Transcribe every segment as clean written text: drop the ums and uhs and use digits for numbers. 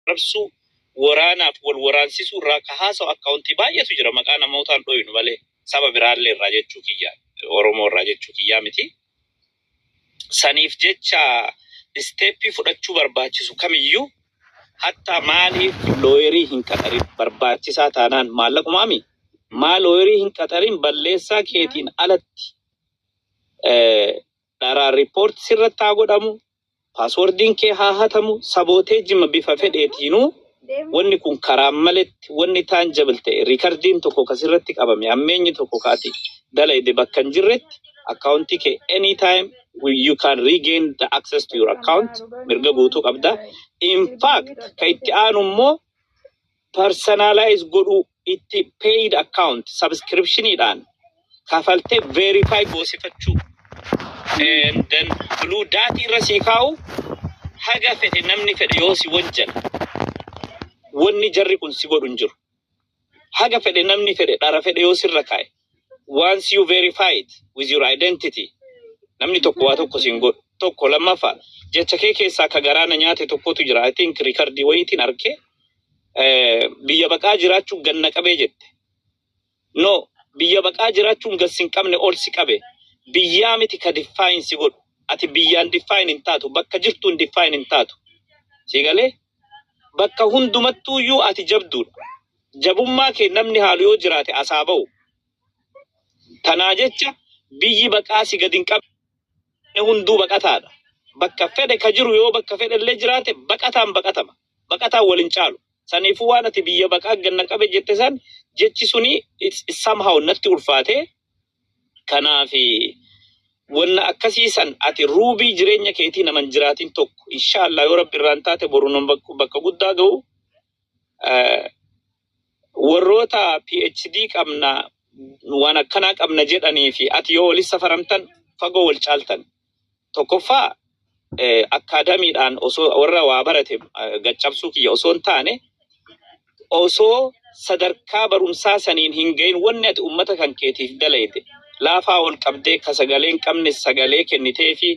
Arrabsuu, waraanaaf wal waraansisuu irraa ka haasa'u akkaawuntii baay'eetu jira. Maqaa namootaan dhoyinu malee, saba biraallee irraa jechuu kiyya, Oromoo irraa jechuu kiyyaa miti. Saniif jecha step fudhachuu barbaachisu kamiyyuu, hatta maaliif lawyer hin qaxarin? Barbaachisaa taanaan maallaqumaami. Maa lawyer hin qaxarin? Balleessaa keetiin alatti dharaan report sirratti haa godhamu, passwordiin kee haa hatamu, sabotagema bifa fedheetiinuu, wanni kun karaa maletti wanni tangible ta'e, recordiin tokko kasirratti qabame, hammeenyi tokko kaati dalayde bakka hin jirretti, akkaawuntii kee anytime you can regain the access to your account, mirga guutuu qabda. In fact, ka itti aanu immoo personalize godhuu, itti paid account subscriptioniidhaan kafaltee verify goosifachuu and then blue dot irra sii kaa'u. Haga fedhe namni fedhe yoo si wajjala, wanni jarri kun si godhu hin jiru. Haga fedhe namni fedhe dhara fedhe yoo sirra kaa'e, once you verify it with your identity, namni tokko waa tokko siin godhu. Tokko lammaffaa, jecha kee keessaa ka garaana nyaate tokkotu jira. I think recordii wayiitiin arkee, biyya baqaa jiraachuun ganna qabee jette. No, biyya baqaa jiraachuun gas hin qabne, ol si qabe. Biyyaa miti ka define si godhu. Ati biyyaan define hin taatu, bakka jirtuun define hin taatu. Si galee? Bakka hundumattuuyyuu ati jabduudha. Jabummaa kee namni haalu yoo jiraate asaa ba'u. Tanaa jecha biyyi baqaa si gadi hin qabne hunduu baqataadha. Bakka fedhe ka jiru yoo bakka fedhe illee jiraate, baqataan baqatama. Baqataan wal hin caalu. Saniifuu waan ati biyya baqaa ganna qabe jette san, jechi suni it's somehow natti ulfaate. Kanaafi wanna akkasii san ati ruubii jireenya keetii naman jiraatin tokko, inshaallah, yoo Rabbi irraan taate boru nama bakka guddaa ga'u. Warroota PhD qabna, waan akkanaa qabna jedhanii fi ati yoo walis safaramtan, fagoo wal caaltan. Tokkoffaa, academydhaan osoo warra waa barate gaccabsuu kiyya osoo hin taane, osoo sadarkaa barumsaa saniin hin gahin, wanni ati ummata kan keetiif dalayte, laafaa ol qabdee ka sagalee hin qabne sagalee kennitee fi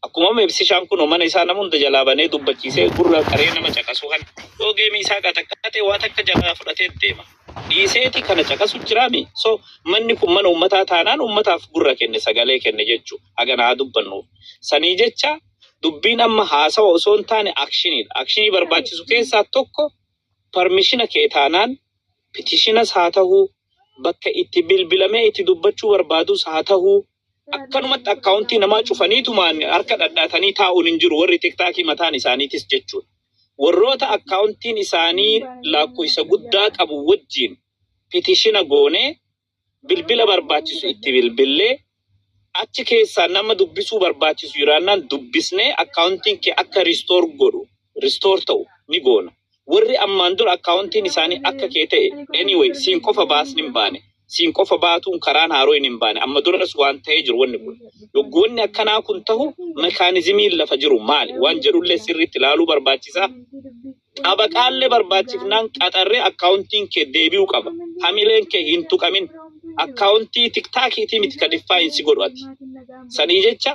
akkuma ibsishaan kun mana isaa nama hunda jalaa banee dubbachiisee gurra qaree nama caqasu kan yoo geemii isaa qaxaqqaxee waa takka jalaa fudhatee deema. Dhiiseeti kana caqasu jiraami. So manni kun mana ummataa taanaan, ummataaf gurra kenne, sagalee kenne jechuu haga naa dubbannuuf. Sanii jecha dubbiin amma haasawa osoo hin taane actioniidha. Actionii barbaachisu keessaa tokko, permissiona kee taanaan petitionas haa ta'uu, bakka itti bilbilamee itti dubbachuu barbaadus haa ta'uu, akkanumatti akkaawuntii namaa cufaniitumaan harka dhadhaatanii taa'uun hin jiru, warri TikTokii mataan isaaniitis jechuudha. Warroota akkaawuntiin isaanii lakkoofsa guddaa qabu wajjin petitiona goonee, bilbila barbaachisu itti bilbillee, achi keessaa nama dubbisuu barbaachisu jiraannaan dubbisnee, akkaawuntiin kee akka restore godhu, restore ta'u ni goona. Warri ammaan dura akkaawuntiin isaanii akka kee ta'e, anyway, siin qofa baasni hin baane. Siin qofa baatuun karaan haaroo hin baane. Amma duras waan ta'ee jiru wanni kun. Yoggoonni akkanaa kun ta'u, mechanismiin lafa jiru maali? Waan jedhullee sirriitti ilaaluu barbaachisaa. Xabaqaallee barbaachifnaan qaxarree akkaawuntiin kee deebi'uu qaba. Hamileen kee hin tuqamin. Akkaawuntii TikTokiitii miti ka define si godhu ati. Sanii jecha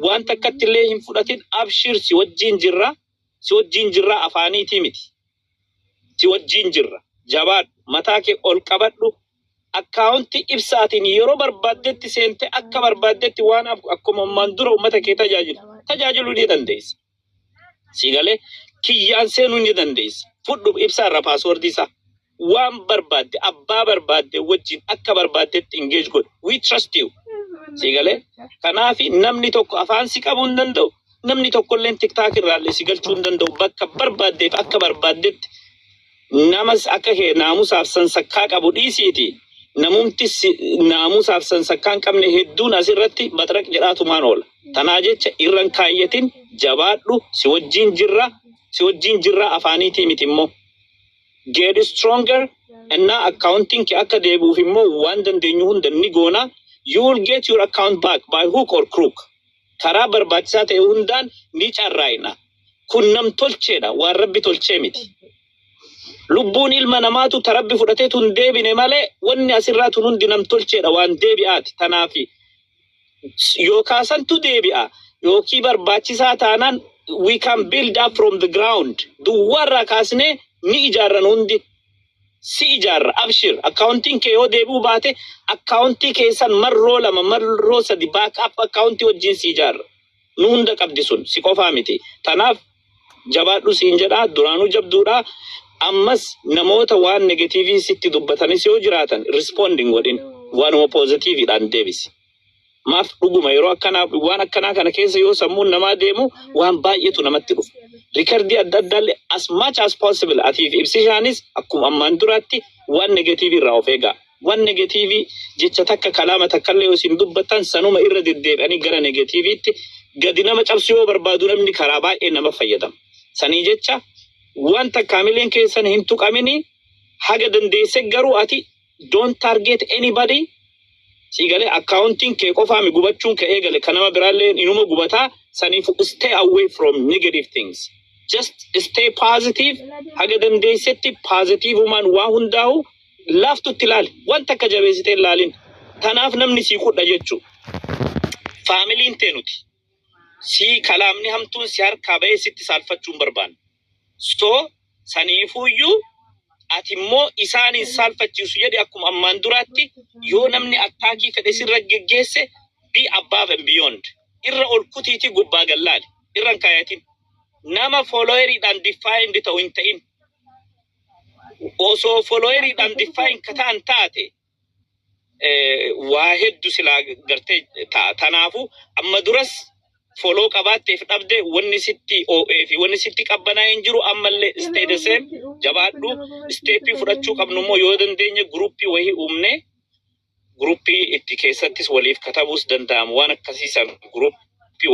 waan takkatti illee hin fudhatin, abshir, si wajjin jirra. Si wajjin jirra, afaaniitii miti. Si wajjin jirra. Jabaadhu. Mataa kee ol qabadhu. Akkaawuntii ibsaatiin yeroo barbaaddetti seente, akka barbaaddetti waan akkuma ammaan dura uummata kee tajaajilu tajaajiluu ni dandeessa. Si galee? Kiyyaan seenuu ni dandeessa. Fudhu ibsaa irra passwordii isaa. Waan barbaadde, abbaa barbaadde wajjin akka barbaaddetti engage godhu. We trust you. Si galee? Kanaafi namni tokko afaan si qabuu hin danda'u. Namni tokko illee TikTok irraallee si galchuu hin danda'u. Bakka barbaaddeef akka barbaaddetti namas akka kee naamusaaf sansakkaa qabu dhiisiiti. Namumti naamusaaf sansakkaa hin qabne hedduun asirratti baxraq jedhaatumaan oola. Tanaa jecha irran kaayyatin, jabaadhu, si wajjin jirra, si wajjin jirra, afaaniitii miti immoo. Get stronger. Innaa akkaawuntiin kee akka deebi'uuf immoo waan dandeenyu hunda ni goona. You will get your account back by hook or crook. Karaa barbaachisaa ta'e hundaan ni carraa'ina. Kun nam tolcheedha, waan Rabbi tolchee miti. Lubbuun ilma namaatu ta Rabbi fudhatee tun deebine malee, wanni asirraa tun hundi nam tolcheedha, waan deebi'aati. Tanaafi yookaan santu deebi'a yookiin barbaachisaa taanaan We can build up from the ground. Duwwaarraa kaasnee ni ijaarran. Hundi si ijaarra, abshir. Akkaawuntiin kee yoo deebi'uu baate, akkaawuntii keessan marroo lama, marroo sadi backup akkaawuntii wajjin si ijaarra. Nu hunda qabdi sun, si qofaa miti. Tanaaf jabaadhu siin jedhaa. Duraanuu jabduudha. Ammas namoota waan negative sitti dubbatanis yoo jiraatan, responding godhin, waanuma positiveiidhaan deebisi. Maaf dhuguma yeroo akkanaa, waan akkanaa kana keessa yoo sammuun namaa deemu, waan baay'eetu namatti dhufa. Record adda addaallee as much as possible, atiif ibsishaanis akkuma ammaan duraatti waan negative irraa of eegaa. Waan negative jecha takka, kalaama takkallee yoo isin dubbattan, sanuma irra deddeebi'anii gara negativeiitti gadi nama cabsu yoo barbaadu, namni karaa baay'ee nama fayyadama. Sanii jecha wanta kaamileen keessan hin tuqamini haga dandeesse. Garuu ati don't target anybody. Si galee? Akkaawuntiin kee qofaami gubachuun ka'ee gale, kan nama biraallee inuma gubataa. Saniif stay away from negative things. Just stay positive. Haga dandeessetti positiveumaan waa hundaa'u laaftutti ilaali. Wanta akka jabeessitee ilaalin. Tanaaf namni sii kudha jechuu. Faamiliin tee nuti. Sii kalaamni hamtuun si harkaa ba'ee sitti saalfachuu hin barbaanne. So saniifuyyuu ati immoo isaaniin saalfachiisu jedhe. Akkuma ammaan duraatti yoo namni attack fedhe sirra geggeesse, be above and beyond. Irra ol kutiitii gubbaa gallaali. Irra hin kaayatin. Nama followeriidhaan defined ta'u hin ta'in. Osoo followeriidhaan define ka ta'an taate, waa hedduu silaa gartee ta'a. Tanaafu amma duras follow qabaatteef dhabde, wanni sitti oo'ee fi wanni sitti qabbanaa hin jiru. Ammallee stay the same, jabaadhu. Step fudhachuu qabnu immoo, yoo dandeenye group wahii uumne, group itti keessattis waliif katabuus danda'amu, waan akkasiisan group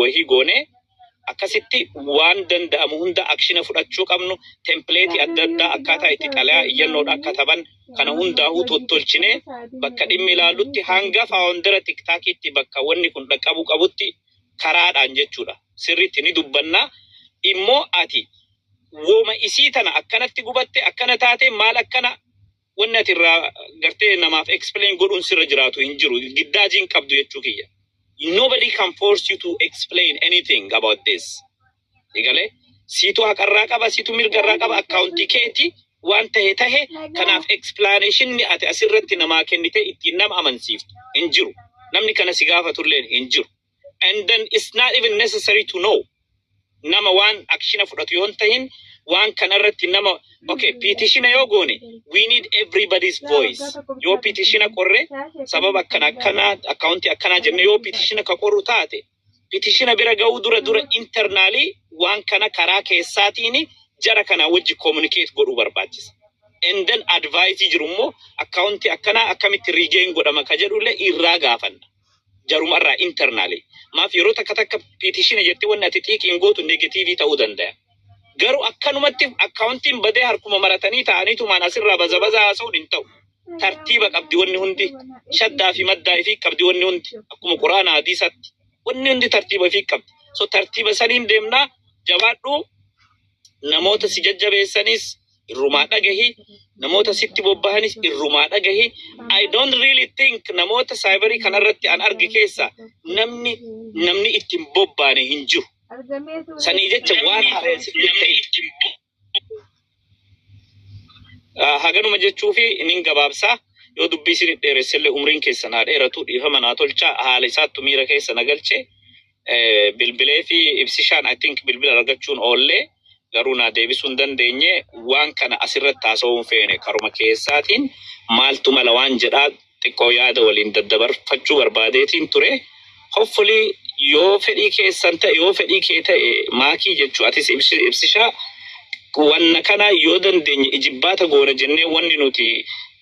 wahii goone, akkasitti waan danda'amu hunda action fudhachuu qabnu, template adda addaa, akkaataa itti xalayaa iyyannoodha kataban kana hundaa'uu tottolchine, bakka dhimmi ilaallutti, hanga founder TikTokiitti, bakka wanni kun dhaqqabuu qabutti karaadhaan jechuudha. Sirriitti ni dubbannaa. Immoo ati wooma isii tana akkanatti gubatte, akkana taate, maal akkana, wanni ati irraa gartee namaaf explain godhuun sirra jiraatu hin jiru. Giddaajiin qabdu jechuu kiyya. Nobody can force you to explain anything about this. Egalee siitu haqarraa qaba, siitu mirgarraa qaba, akkaawuntii keeti waan tahe tahe. Kanaaf explanationni ati asirratti namaa kennite ittiin nama amansiiftu hin jiru. Namni kana si gaafatullee hin jiru. And then it's not even necessary to know. Nama waan action fudhatu yoo hin tahin, waan kanarratti nama, okay, petition yoo goone, we need everybody's voice. Yoo petition qorre, sababa akkana akkanaa, akkaawuntii akkanaa jenne yoo petition ka qorru taate, petition bira ga'uu dura dura internally waan kana karaa keessaatiin jara kana wajji communicate godhuu barbaachisa. And then advice jiru immoo, akkaawuntii akkanaa akkamitti regain godhama ka jedhullee irraa gaafanna. Jaruma irraa internally. Maaf yeroo takka takka petition jettee wanni ati xiiqiin gootu negative ta'uu danda'a. Garuu akkanumatti akkaawuntiin badee harkuma maratanii ta'aniitumaan asirraa baza baza haasa'uun hin ta'u. Tartiiba qabdi wanni hundi. Shaddaa fi maddaa ifii qabdi wanni hundi. Akkuma Quraana hadiisatti. Wanni hundi tartiiba ifii qabdi. So tartiiba saniin deemnaa. Jabaadhu. Namoota si jajjabeessanis irrumaa dhagahi. Namoota sitti bobbahanis irrumaa dhagahi. I don't really think namoota cyber kanarratti an arge keessa namni ittiin bobbaane hin jiru. Sanii jecha waan haaree sitti ta'e. Haganuma jechuu fi nin gabaabsaa. Yoo dubbii isin dheeressellee, umriin keessan haa dheeratu, dhiifama naa tolcha. Haala isaattu miira keessa na galche. Bilbilee fi ibsishaan, I think, bilbila argachuun oollee, garuu naa deebisuu hin dandeenye. Waan kana asirratti haasa'uu hin feene. Karuma keessaatiin maaltu mala waan jedhaa xiqqoo yaada waliin daddabarfachuu barbaadeetiin ture. Hopefully yoo fedhii keessan ta'e, yoo fedhii kee ta'e, maakii jechuu, atis ibsishaa, wanna kana yoo dandeenye ijibbaata goona jennee, wanni nuti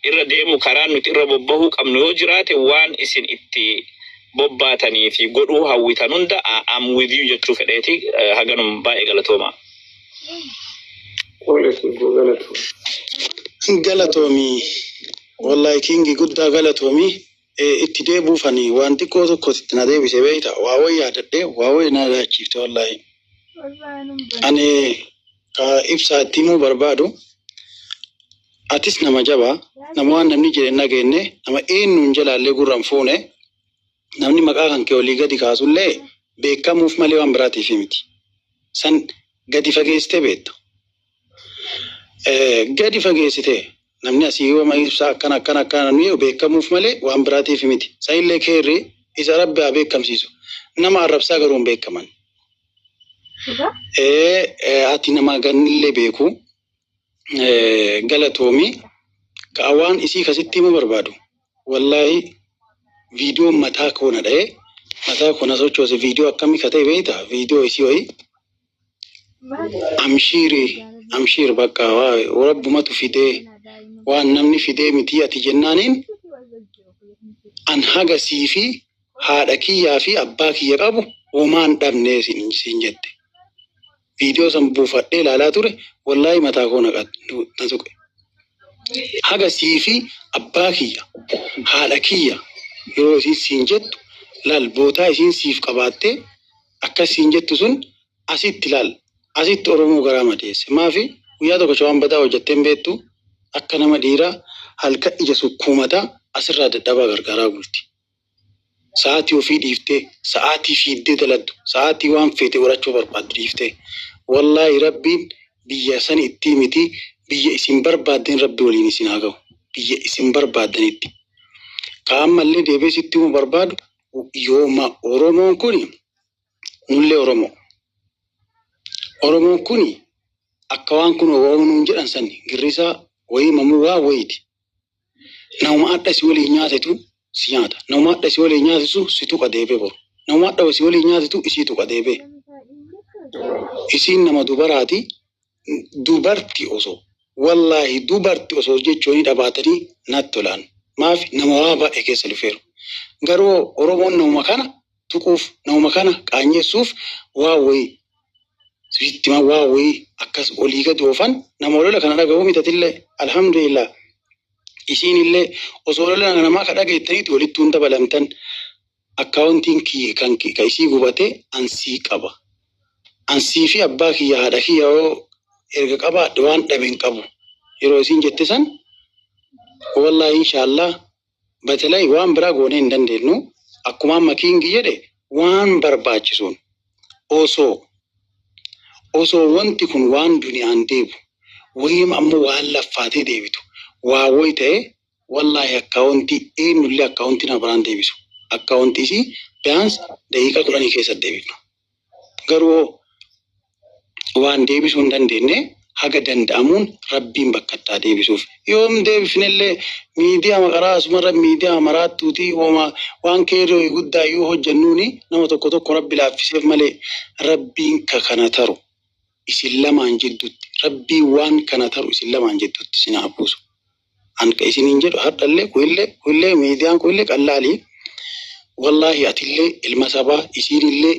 irra deemu, karaan nuti irra bobbahuu qabnu yoo jiraate, waan isin itti bobbaatanii fi godhuu hawwitan hunda I'm with you jechuu fedheeti. Haganum, baay'ee galatooma. Tole, sibboo, galatoom. Galatoomii. Wallahi kingi guddaa galatoomii. Itti deebuufanii waan xiqqoo tokko itti na deebise beekta. Waa wayii yaadadhee, waa wayii na yaadachiifte wallahi. Ani ka ibsaa itti himuu barbaadu, atis nama jabaa, nama waan namni jedhe hin dhageenye, nama eenyuun jalaallee gurra hin fuune, namni maqaa kan kee olii gadi kaasullee beekamuuf malee waan biraatiif miti. San gadi fageessitee beekta. Gadi fageessitee namni asii yoo ibsaa akkana akkana akkana namni beekamuuf malee waan biraatiif miti. Sanillee keerri isa Rabbi haa beekamsiisu. Nama arrabsaa garuu hin beekaman. Ati nama ganillee beeku galatoomii ka waan isii kasitti himuu barbaadu. Wallaahi viidiyoo mataa koo na dha'ee, mataa koo na sochoose. Viidiyoo akkamii ka ta'e beektaa? Viidiyoo isii wayii amshiiri amshiir bakka Rabbumatu fidee, waan namni fidee miti ati jennaaniin, an haga sii fi haadha kiyyaa fi abbaa kiyya qabu homaan dhabnee siin jette. Viidiyoo san buufadhee ilaalaa ture, wallaahi mataa koo na tuqe. Haga sii fi abbaa kiyya, haadha kiyya yeroo isiin siin jettu laal, bootaa isiin siif qabaattee akkas siin jettu sun asitti laal, asitti Oromoo garaa madeesse. Maafi guyyaa tokko waan badaa hojjettee hin beektu, akka nama dhiiraa halkan ija sukkuumataa asirraa dadhabaa gargaaraa bulti. Sa'aatii ofii dhiiftee, sa'aatii fiiddee daladdu, sa'aatii waan feete godhachuu barbaaddu dhiiftee. Wallaahi Rabbiin biyya san itti miti, biyya isin barbaaddeen Rabbi waliin isin haa ga'u. Biyya isin barbaaddanitti. Ka ammallee deebi'ee sitti himuu barbaadu, yooma Oromoon kuni nullee Oromoo. Oromoon kuni akka waan kun Oromoo nuun jedhan san girrisaa wayii mamuu waa wayiiti. Nama adda si waliin nyaatetu si nyaata. Nama adda si waliin nyaatisu si tuqa deebee boru. Nama adda si waliin nyaatitu isii tuqa deebee. Isiin nama dubaraati. Dubarti osoo, wallaahi dubarti osoo jechuun dhabaatanii natti tolaan. Maaf nama waa baay'ee keessa dhufeeru. Garuu Oromoon nama kana tuquuf, nama kana qaanyeessuuf waa wayii sitti waa wayii akkas olii gadi oofan, nama olola kana dhaga'uu mitatillee alhamdulillah. Isiin illee osoo olola namaa ka dhageettaniiti walitti hunda dabalamtan, akkaawuntiin kiyya kan ka isii gubate ansii qaba. Ansii fi abbaa kiyya, haadha kiyya yoo erga qabaadhe waan dhabe hin qabu. Yeroo isiin jette san, wallaahi inshaallah batalai waan biraa goonee hin dandeenyu. Akkuma amma Kingi jedhe, waan barbaachisuun osoo wanti kun waan duniyaan deebu wayim ammoo waan laffaatee deebitu waa wayi ta'e, wallaahi akkaawuntii eenyullee akkaawuntii nama biraan deebisu. Akkaawuntii isii biyaans daqiiqaa 10 keessatti deebifna. Garuu waan deebisuu hin dandeenye, haga danda'amuun Rabbiin bakka ittaa deebisuuf. Yoom deebifnellee miidiyaa maqaraa asumarra miidiyaa maraattuutii hooma waan keeroo guddaa yoo hojjennuuni nama tokko tokko Rabbi laaffiseef malee, Rabbiin ka kana taru isin lamaan jidduutti, Rabbiin waan kana taru isin lamaan jidduutti isin haa buusu. An ka isiniin jedhu har'allee kuyillee kuyillee miidiyaan kuyillee qallaalii, wallaahi atillee ilma sabaa, isiinillee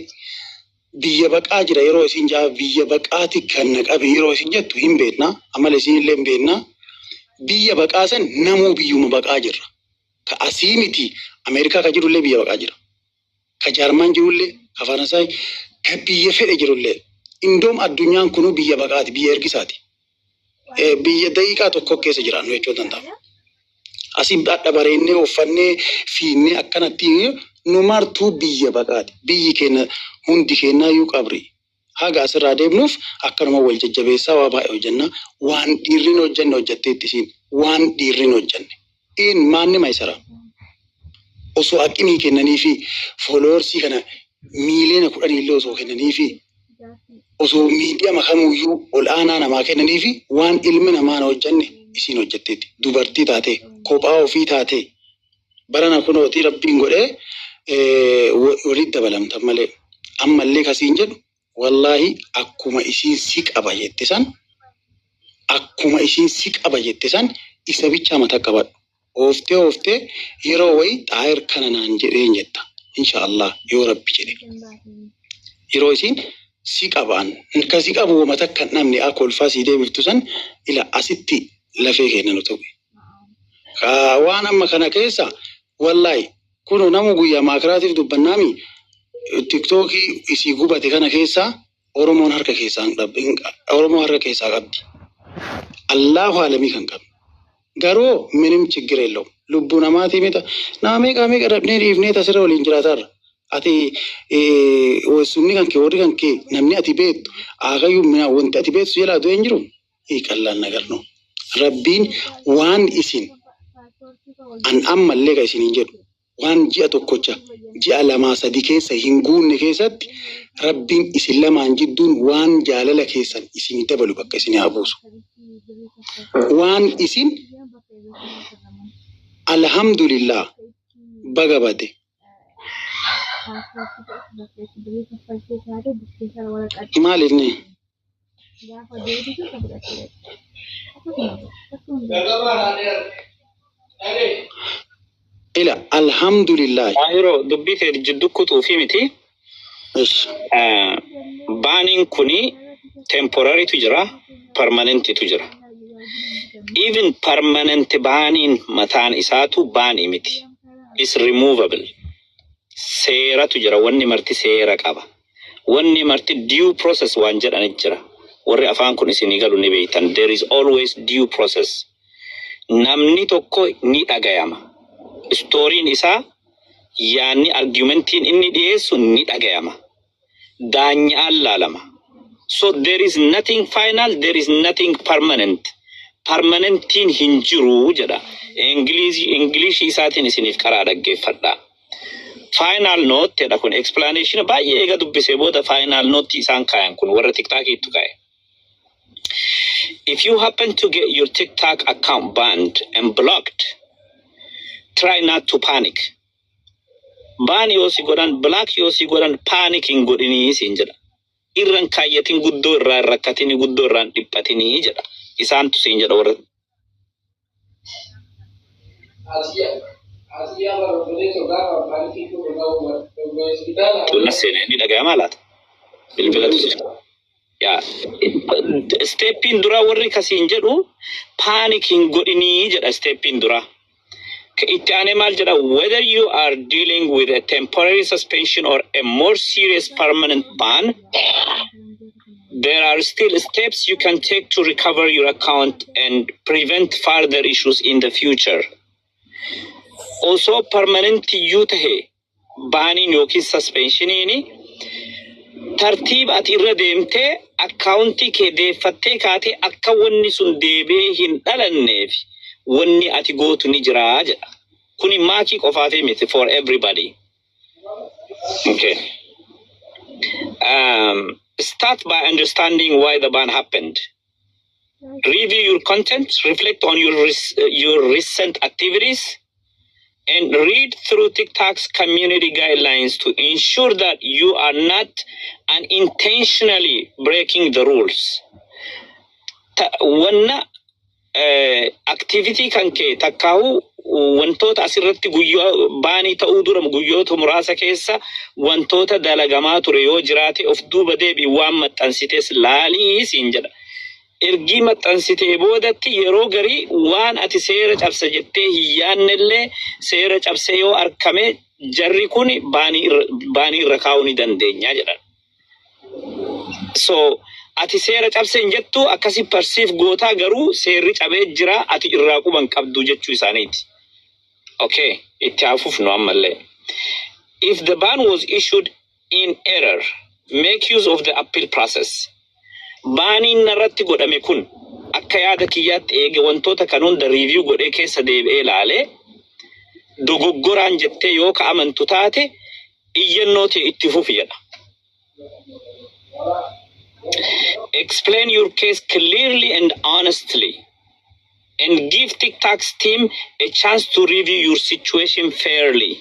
biyya baqaa jira yeroo isin jaa, biyya baqaati kan na qabe yeroo isin jettu hin beekna, amala isiinillee hin beekna. Biyya baqaa san namuu biyyuma baqaa jirra. Ka asii miti, Ameerikaa ka jirullee biyya baqaa jira. Ka Jaarmaan jirullee, ka Faransaay, ka biyya fedhe jirullee. Indoom addunyaan kunuu biyya baqaati, biyya ergisaati. Biyya daqiiqaa tokko keessa jiraannu jechuun danda'ama. Asii dhadha bareennee uffannee fiinnee akkanatti nu martuu biyya baqaati. Biyyi keenya hundi keenyaayyuu qabri. Haga asirraa deemnuuf akkanuma wal jajjabeessaa waa baay'ee hojjenna. Waan dhiirriin hojjenne hojjetteetti isiin. Waan dhiirriin hojjenne. In maanni maysara. Osoo aqimii kennanii fi followersii kana miiliyoona 10 illee osoo kennanii fi osoo miidiyaa kamuyyuu ol aanaa namaa kennanii fi waan ilmi namaa hin hojjenne isiin hojjetteetti. Dubartii taate, kophaa ofii taate, barana kunootii Rabbiin godhee walitti dabalamtan malee. Ammallee kasiin jedhu, wallaahi akkuma isiin si qaba jette san, akkuma isiin si qaba jette san, isa bichaa mata qabadhu. Ooftee ooftee yeroo wayii xaayir kana naan jedheen jetta. Inshaallah yoo Rabbi jedhe. Yeroo isiin si qabaan ka si qabu mata kan dhabne akka ulfaa sii deebiftu san ila asitti lafee kenna nu ta'e. Waan amma kana keessa wallaahi kun namu guyyaa maakiraatiif dubbannaami, Tiktookii isii gubate kana keessa Oromoon harka keessaa hin Oromoo harka keessaa qabdi. Allahu alamii kan qabdu. Garuu minim chiggir የለውም. Lubbuu namaatii mita. Nama meeqa meeqa dhabnee dhiifnee tasirra waliin jiraatarra. Ati sunni kan kee, warri kan kee, namni ati beektu akayyuu mina wanti ati beektu jalaa du'e hin jiru. Qallaan nagarnu. Rabbiin waan isin an ammallee ka isiniin jedhu, waan ji'a tokkocha, ji'a lamaa sadi keessa hin guunne keessatti Rabbiin isin lamaan jidduun waan jaalala keessan isin dabalu bakka isin haa buusu. Waan isin alhamdulillah baga bade. Maal inni? Ila alhamdulillah. Maahiroo, dubbii kee jidduu kutuufi miti. Ish. Baniin kuni temporarytu jira, permanentitu jira. Even permanent baniin mataan isaatu banii miti. Is removable. Seeratu jira, wanni marti seera qaba. Wanni marti due process waan jedhanit jira. Warri afaan kun isinii galu ni beektan. There is always due process. Namni tokko ni dhagayama. Storyn isaa, yaanni, argumentiin inni dhiyeessu ni dhagayama. Daanyaan laalama. So there is nothing final, there is nothing permanent. Permanentiin hin jiru jedha. Ingilishii isaatiin isiniif karaa dhaggeeffadha. Final note jedha. Kun explanation baay'ee eega dubbisee booda final note isaan kaayan kun warra TikTokiitu kaa'e. If you happen to get your TikTok account banned and blocked, try not to panic. Ban yoo si godhan, block yoo si godhan, panic hin godhinii siin jedha. Irran kaayyatin, guddoo irraa hin rakkatinii, guddoo irraa hin dhiphatinii jedha. Isaantu siin jedha warra. Tunna seenee ni dhaga'amaa laata? Bilbilatu jira. Yaa, steppiin duraa warri kasiin jedhu panic hin godhinii jedha steppiin duraa. Itti aanee maal jedha? Whether you are dealing with a temporary suspension or a more serious permanent ban, there are still steps you can take to recover your account and prevent further issues in the future. Osoo permanent iyyuu tahe baniin yookiin suspensioniin, tartiiba ati irra deemtee accountii kee deeffattee kaatee akka wanni sun deebi'ee hin dhalanneef wanni ati gootu ni jiraa jedha. Kuni maakii qofaafii miti, for everybody. Okay. Start by understanding why the ban happened. Review your content, reflect on your recent activities, and read through TikTok's community guidelines to ensure that you are not unintentionally breaking the rules. Wanna activity kan kee takkaa'u, wantoota asirratti guyyaa banii ta'uu dura guyyoota muraasa keessa wantoota dalagamaa ture yoo jiraate of duuba deebi'i, waan maxxansites laalii siin jedha. Ergii maxxansitee boodatti yeroo garii waan ati seera cabsa jettee hin yaannellee seera cabsee yoo argame jarri kun banii irra kaa'uu ni dandeenya jedhan. So ati seera cabse hin jettu, akkasi perceive gootaa, garuu seerri cabee jira, ati irraa quban qabdu jechuu isaaniiti. Okay, itti hafuuf nu ammallee. If the ban was issued in error, make use of the appeal process. Baniin narratti godhame kun akka yaada kiyyaatti eege wantoota kan hunda review godhee keessa deebi'ee ilaalee dogoggoraan jettee yoo ka amantu taate, iyyannoo ta'e itti fufi jedha. Explain your case clearly and honestly and give TikTok's team a chance to review your situation fairly.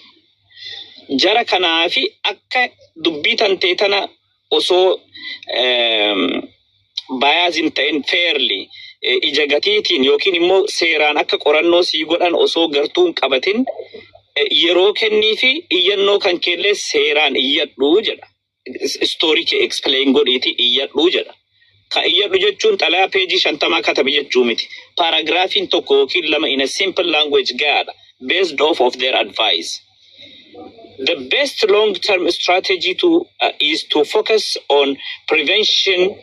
Jara kanaafi akka dubbii tantee tana osoo bias hin ta'in, fairly, ija gatiitiin yookiin immoo seeraan akka qorannoo sii godhan osoo gartuu hin qabatin yeroo kennii fi iyyannoo kan keellee seeraan iyyadhu jedha. Story kee explain godhiiti iyyadhu jedha. Ka iyyadhu jechuun xalayaa peejii 50 katabe jechuu miti. Paragraphiin tokko yookiin lama in a simple language gahaadha. Based off of their advice. The best long-term strategy is to focus on prevention.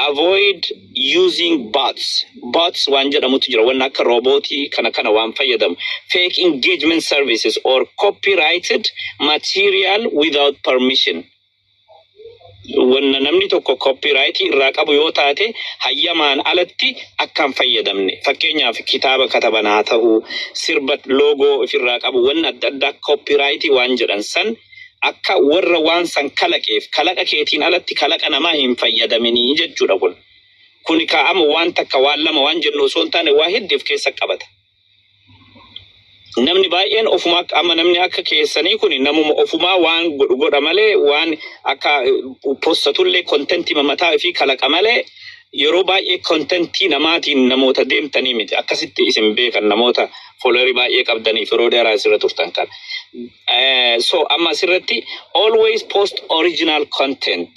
Avoid using bots. Bots waan jedhamutu jira, wanna akka roobootii kana waan fayyadamu. Fake engagement services or copyrighted material without permission. Wanna namni tokko copyright irraa qabu yoo taate, hayyamaan alatti akka hin fayyadamne. Fakkeenyaaf, kitaaba kataban haa ta'u, sirba logo ofirraa qabu, wanna adda addaa copyright waan jedhan san, akka warra waan san kalaqeef kalaqa keetiin alatti kalaqa namaa hin fayyadaminii jechuudha kun. Kuni kaa'ama waan takka, waan lama waan jennu osoo hin taane, waa hedduu of keessa qabata. Namni baay'een ofumaa, amma namni akka keessanii kun namuma ofumaa waan godhu godha malee, waan akka postatullee contentii mataa fi kalaqa malee, yeroo baay'ee contentii namaatiin namoota deemtanii miti. Akkasitti isin beekan namoota followerii baay'ee qabdaniif yeroo dheeraa asirra turtan kana. So amma asirratti always post original content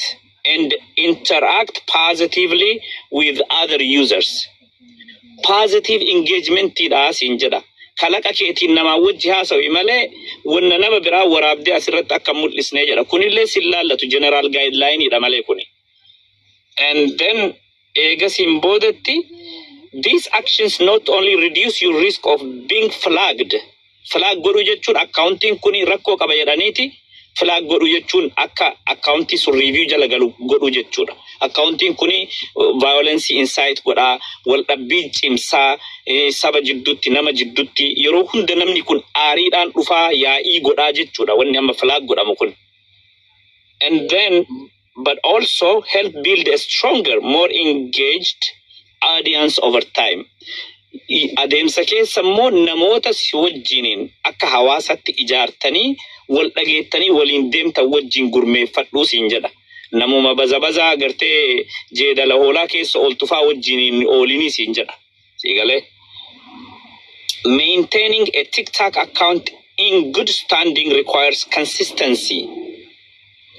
and interact positively with other users. Positive engagementidha siin jedha. Kalaqa keetiin namaa wajji haasawi malee, wanna nama biraa waraabdee asirratti akka mul'isnee jedha. Kunillee sin laallatu, general guideline malee kuni. And then eegasiin boodatti, these actions not only reduce your risk of being flagged. Flag godhuu jechuun accountiin kun rakkoo qaba jedhaniiti flag godhuu jechuun akka accountii sun review jala galu godhuu jechuudha. Accountiin kun violence incite godhaa, wal dhabbii cimsaa, saba jidduutti, nama jidduutti yeroo hunda namni kun aariidhaan dhufaa yaa'ii godhaa jechuudha wanni amma flag godhamu kun. And then but also help build a stronger, more engaged audience over time. Adeemsa keessa immoo namoota si wajjiniin akka hawaasatti ijaartanii wal dhageettanii waliin deemtan wajjin gurmeeffadhuu siin jedha. Namuma baza bazaa gartee jeedala hoolaa keessa ooltufaa wajjiniin oolinii siin jedha. Sii galee? Maintaining a TikTok account in good standing requires consistency,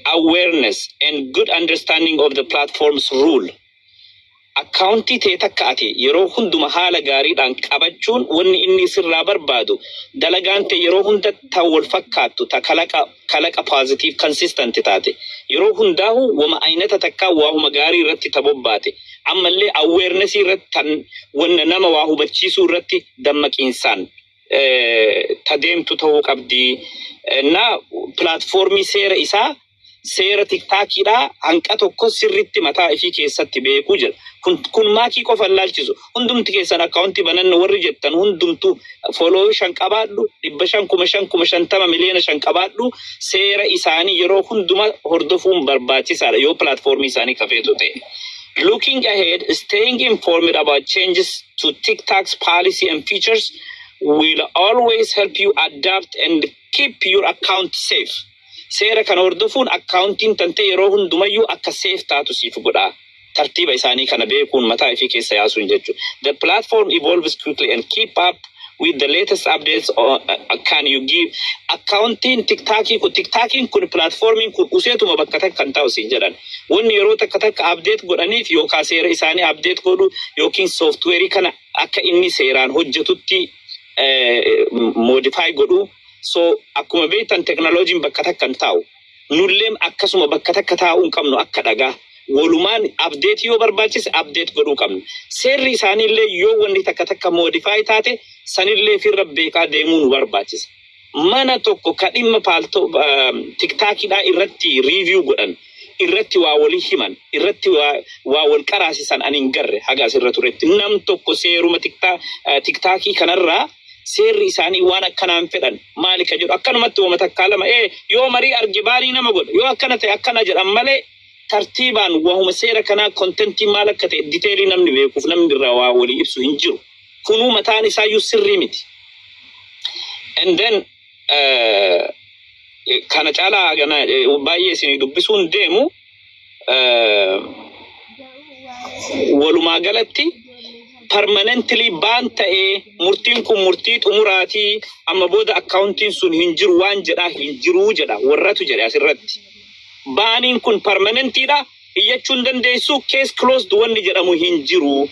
awareness, and good understanding of the platform's rule. Accountii ta'e takka ati yeroo hunduma haala gaariidhaan qabachuun wanni inni sirraa barbaadu, dalagaan ta'e yeroo hunda ta wal fakkaattu, ta kalaqa positive consistent taate, yeroo hundaahu wama aynata takkaa waahuma gaarii irratti ta bobbaate, ammallee awareness irratti tan wanna nama waa hubachiisuu irratti dammaqiinsaan ta deemtu ta'uu qabdi. Na platformii seera isaa, seera TikTokiidhaa hanqa tokko sirritti mataa ifii keessatti beekuu jedha. Kun maakii qofa hin laalchisu. Hundumti keessan accountii bananna warri jettan hundumtuu, follow 5 qabaadhu, 500, 5,000, 50,000, 5,000,000 qabaadhu, seera isaanii yeroo hunduma hordofuun barbaachisaadha yoo platformii isaanii kafeetu ta'e. Looking ahead, staying informed about changes to TikTok's policy and features will always help you adapt and keep your account safe. Seera kana hordofuun accountiin tantee yeroo hundumayyuu akka safe taatu siif godha. Tartiiba isaanii kana beekuun mataa ifii keessa yaasuun jechuudha. The platform evolves quickly and keep up with the latest updates or, can you give accountiin TikTokii kun, TikTokiin kun, platformiin kun useetuma bakka takka kan taa'u siin jedhan. Wanni yeroo takka takka update godhaniif yookaan seera isaanii update godhu yookiin softwareii kana akka inni seeraan hojjetutti modify godhu. So akkuma beektan teknooloojiin bakka takka hin taa'u. Nulleen akkasuma bakka takka taa'uu hin qabnu akka dhagaa. Walumaan update yoo barbaachise update godhuu qabna. Seerri isaaniillee yoo wanni takka takka modify taate, sanillee firra beekaa deemuu nu barbaachisa. Mana tokko ka dhimma paaltoo TikTokiidhaa irratti review godhan, irratti waa walii himan, irratti waa wal qaraasisan ani hin garre haga asirra turetti. Nam tokko seeruma TikTokii kanarraa seerri isaanii waan akkanaan fedhan maali ka jedhu akkanumatti wama takkaa lama yoo marii arge baarii nama godha, yoo akkana ta'e akkana jedhan malee, tartiibaan wahuma seera kanaa contentii maal akka ta'e detailii namni beekuuf namni irraa waa walii ibsu hin jiru. Kunuu mataan isaayyuu sirrii miti. And then kana caalaa gana baay'ee isinii dubbisuun deemu, walumaa galatti permanently ban ta'ee, murtiin kun murtii xumuraatii, amma booda accountiin sun hin jiru waan jedhaa hin jiruu jedha warratu jedhe asirratti. Baniin kun permanentiidha, iyyachuu hin dandeessu, case closed wanni jedhamu hin jiru.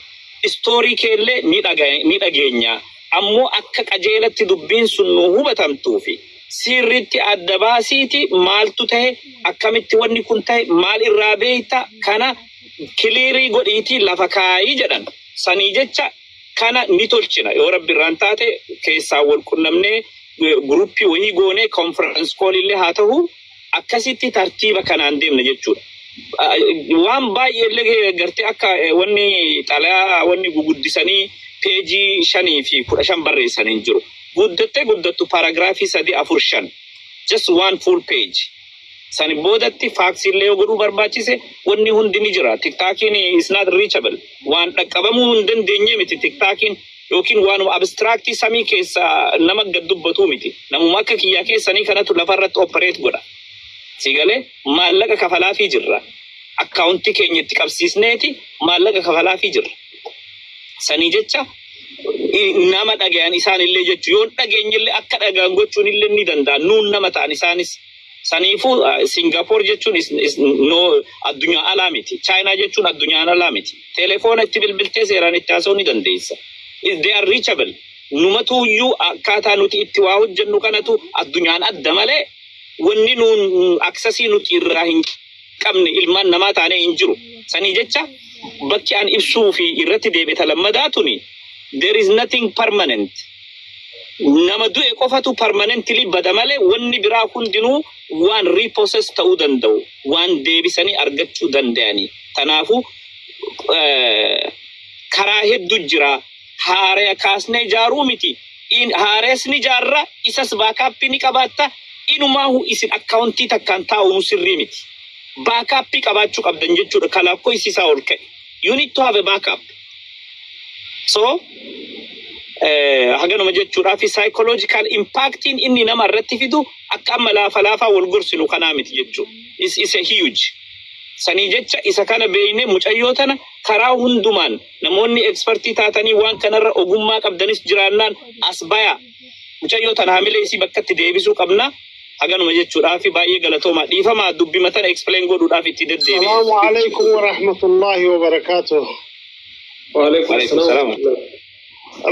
Story keellee ni dhageenya. Ammoo akka qajeelatti dubbiin sun nu hubatamtuufi sirritti adda baasiiti, maaltu ta'e, akkamitti wanni kun ta'e, maal irraa beekta kana. Clear godhiitii lafa kaayii jedhan. Sanii jecha kana ni tolchina. Yoo Rabbi irraan taate keessaa wal qunnamnee group wayii goonee, conference call illee haa ta'u, akkasitti tartiiba kanaan deemna jechuudha. Waan baay'ee illee gartee akka wanni xalayaa wanni guguddisanii peejii 15 barreessanii hin jiru. Guddattee guddattu paragraph sadii, afur, shan. Just one full page. Sani boodatti fax illee yoo godhuu barbaachise wanni hundi ni jira. TikTokiin is not reachable. Waan dhaqqabamuu hin dandeenye miti TikTokiin, yookiin waanuma abstract samii keessa nama gad dubbatuu miti. Namuma akka kiyyaa keessanii kanatu lafarratti operate godha. Sigalee maallaqa kafalaafii jirra. Account keenya itti qabsiisneeti maallaqa kafalaafii jirra. Sanii jecha nama dhagayan isaan illee jechuu, yoon dhageenyillee akka dhagayan gochuun illee ni danda'a. Nuun nama ta'an isaanis. Saniifuu Singapoor jechuun is no addunyaa alaa miti. Chaayinaa jechuun addunyaan alaa miti. Telefoona itti bilbiltee seeraan itti haasa'uu ni dandeessa. They are reachable. Numatuyyuu akkaataa nuti itti waa hojjennu kanatu addunyaan adda malee wanni nuun access nuti irraa hin qabne ilmaan namaa taanee hin jiru. Sanii jecha bakki an ibsuu fi irratti deebita lammadaa tuni, there is nothing permanent. Nama du'e qofatu permanently bada malee wanni biraa hundinuu waan repossess ta'uu danda'u, waan deebisanii argachuu danda'ani. Kanaafuu karaa hedduu jira. Haaraya kaasnee ijaaruu miti. Haarees ni ijaarra, isas backup ni qabaatta. Inumaahu isin account takkaan taa'uun sirrii miti. Backup qabaachuu qabdan jechuudha. Kalaakkoo isisaa ol ka'e. You need to have a backup. So, haganuma jechuudhaa fi psychological impactiin inni nama irratti fidu akka amma laafa laafaa wal gorsinu kanaa miti jechuudha. Is a huge. Sanii jecha isa kana beeknee mucayyoo tana karaa hundumaan namoonni expert taatanii waan kanarra ogummaa qabdanis jiraannaan as baya. Mucayyoo tana hamilee isii bakkatti deebisuu qabna. Haganuma jechuudhaa fi baay'ee galatoomaa, dhiifamaa, dubbima tana explain godhuudhaaf itti deddeebi'e. السلام عليكم ورحمة الله وبركاته. وعليكم وعليكم السلام. السلام.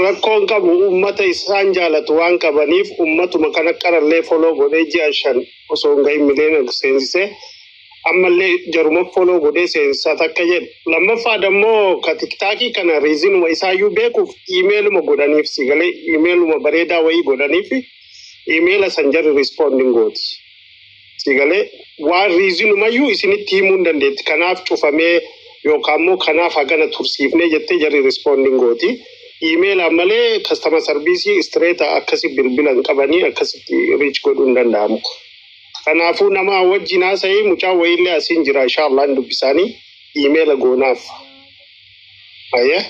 Rakkoon qabu ummata isaan jaalatu waan qabaniif ummatuma kana qarallee follow godhee ji'a 5 osoo hin gahin miliyoona seensisee, ammallee jaruma follow godhee seensisaa takka jedhu. Lammaffaa dammoo ka TikTok kana reasonuma isaayyuu beekuuf emailuma godhaniif, si galee, emailuma bareedaa wayii godhaniif, emaila san jarri responding gooti. Si galee, waan reasonumayyuu isinitti himuu hin dandeetti. Kanaaf cufamee yookaan immoo kanaaf hagana tursiifnee jettee jarri responding gooti. Emaila malee customer service straight akkasi bilbilan qabanii akkasitti reach godhuu hin danda'amu. Kanaafuu nama wajjin haasa'ee mucaa wayiillee asiin jira, inshallah hin dubbisaanii emaila goonaaf. Ayya.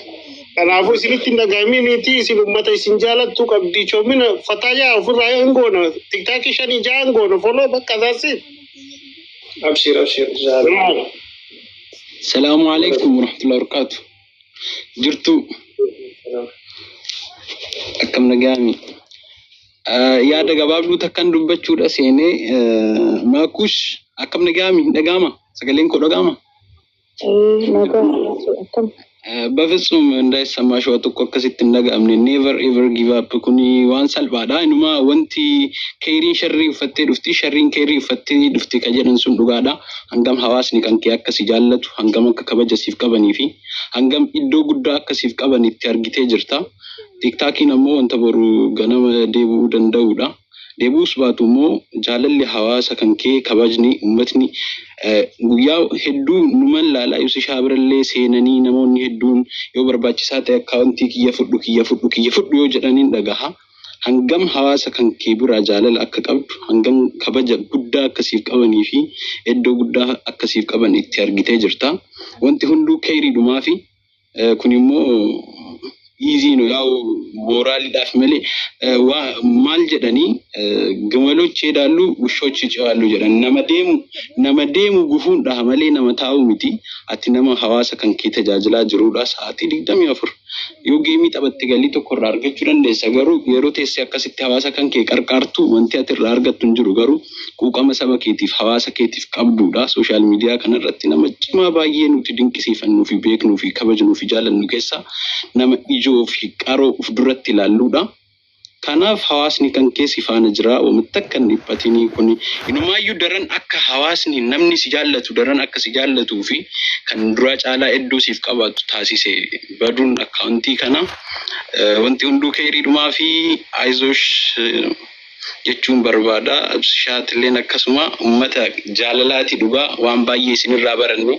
Kanaafuu isinitti hin dhaga'aminiiti, isin ummata isin jaalattu qabdi, choomina fataayaa ofirraa hin goona, TikTok shanii ja'a hin goona, follow bakka isaasi. أبشر أبشر إن شاء الله. السلام عليكم ورحمة الله وبركاته. Jirtu, akkam nagaami? Yaada gabaabduu takkan dubbachuudha seenee. Maakush, akkam nagaami? Dhagaama? Sagaleen koo dhagaama? Nagaa, akkam? በፍጹም እንዳይሰማሽ, waa tokko akkasitti hin dhaga'amne. Never ever give up. Kuni waan salphaadha. Inuma wanti keeriin sharrii uffattee dhufti, sharriin keerii uffattee dhufti ka jedhan sun dhugaadha. Hangam hawaasni kan kee akkasi jaallatu, hangam akka kabaja siif qabanii fi hangam iddoo guddaa akkasiif qaban itti argitee jirta. TikTokiin ammoo wanta boru ganama deebi'uu danda'udha. Deebi'uus baatu immoo jaalalli hawaasa kan kee, kabajni uummatni guyyaa hedduu numan laalaa ibsa shaabirallee seenanii namoonni hedduun yoo barbaachisaa ta'e account kiyya fudhu, kiyya fudhu, kiyya fudhu yoo jedhaniin dhagaha. Hangam hawaasa kan kee biraa jaalala akka qabdu, hangam kabaja guddaa akkasiif qabanii fi iddoo guddaa akkasiif qaban itti argitee jirta. Wanti hunduu keeriidhumaa fi kun immoo easy nu yaa'u moraaliidhaaf malee waa maal jedhanii, ግመሎች ይሄዳሉ ውሾች ይጮሃሉ jedhan. Nama deemu gufuun dhaha malee nama taa'u miti. Ati nama hawaasa kan kee tajaajilaa jirudha. Sa'aatii 24 yoo game taphatte galii tokko irraa argachuu dandeessa, garuu yeroo teessee akkasitti hawaasa kan kee qarqaartu wanti ati irraa argattu hin jiru, garuu quuqama saba keetiif, hawaasa keetiif qabdudha. Social media kanarratti nama cimaa baay'ee nuti dinqisiifannuu fi beeknuu fi kabajnuu fi jaalannu keessaa nama ijoo fi qaroo uf duratti ilaalluudha. Kanaaf hawaasni kan keessi faana jira. Wanta akka hin dhiphatinii kuni inumaayyuu daran akka hawaasni namni si jaallatu daran akka si jaallatuu fi kan duraa caalaa iddoo siif qabaatu taasise baduun akkaawuntii kana. Wanti hunduu keeriidhumaa fi ayizoosh jechuun barbaada. Shaatileen akkasuma uummata jaalalaati, dhugaa waan baay'ee isinirraa baranne.